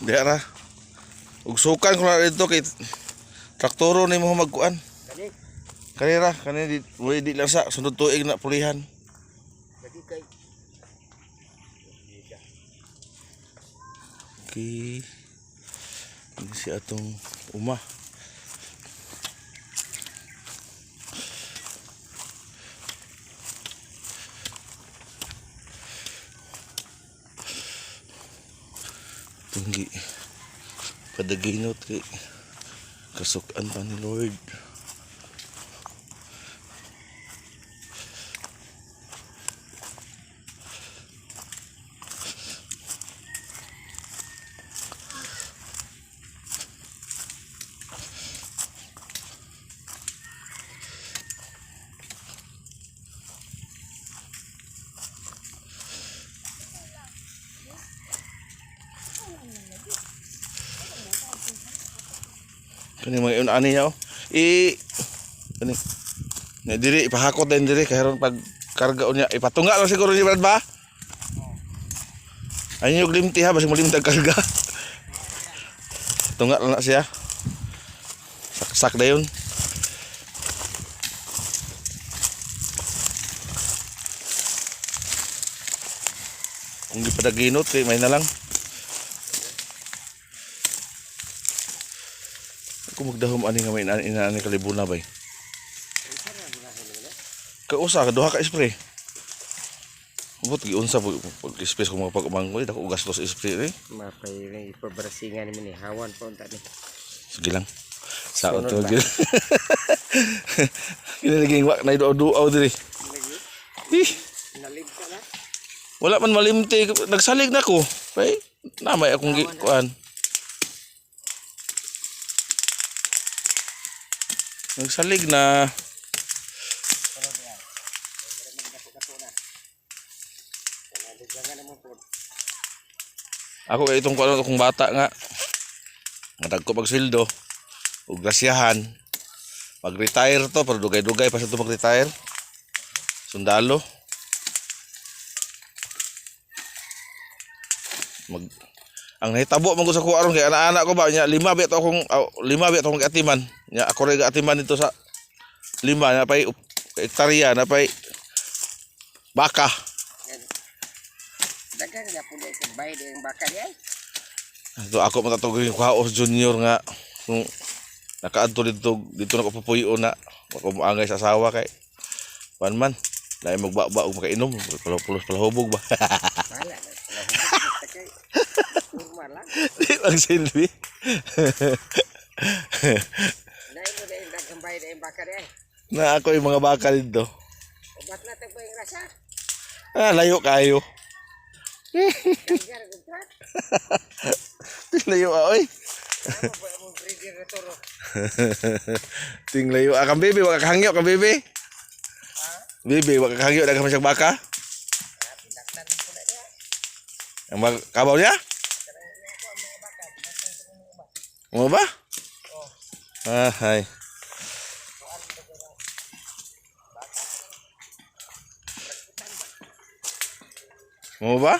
Diha ra. Ugsukan ko na dito kay traktoro ni mo magkuan. Kani, Kanira, kani di, wala di lang sa sunod tuig na pulihan. lagi kay. Okay. Ini si atong uma. Tinggi. Padaginot kay kasukan pa ni Lord. Kani mga yun ani niya oh. I kani. Na diri ipahakot din diri kay aron pag karga unya ipatunga lang siguro ni Brad ba? Ay yung limti ha basig molimti ang karga. Tunga lang na siya. Saksak na yun. Kung di pa naginot, eh, may na lang. Ako magdahom ani nga may inaani kalibuna bay. Kausa ka duha ka spray. Ubot giunsa pag pag space ko mga pag-umangkoy dako gastos spray eh. Mapay rin ipabrasingan ni hawan pa unta ni. Sige lang. Sa Sunod to ba? gid. Kini naging wa na duaw diri. Ih, Naligta na. wala man malimti nagsalig na ko. Bay, namay akong gi kuan. Nagsalig na. Ako kay itong kuan akong bata nga. Nga dagko pag sweldo ug grasyahan. Mag-retire to pero dugay-dugay pa sa to mag-retire. Sundalo. Mag ang nahitabo man ko sa kuha aron kay ana-ana ko ba nya lima ba to akong aw, lima ba to akong giatiman. Nya ako ra giatiman dito sa lima na pay hektarya na pay baka. Dagang na po sa bay di ang baka di ay. Ito ako matatawag yung Kaos Junior nga kung nakaadto dito dito na ko papuyo na ako moangay sa asawa kay pan man lahi magbaba og makainom pulos palahubog ba. Wala na. Kay kurma lang. Di lang silbi. Dai mo dai dagang bay di ang baka di ay. Na ako yung mga baka dito. Ubat na tag bay rasa. Ah, layo kayo. Dagang ko truck. Layo ah, oy. Amo ba mo breeder na toro. Ting layo ah, kang baby, wag ka hangyo kang baby. Baby, wag ka hangyo daghan man siyang baka. Pinaktan ko na diya. Ang kabaw niya? Mo ba? Ah, hay. Mo ba?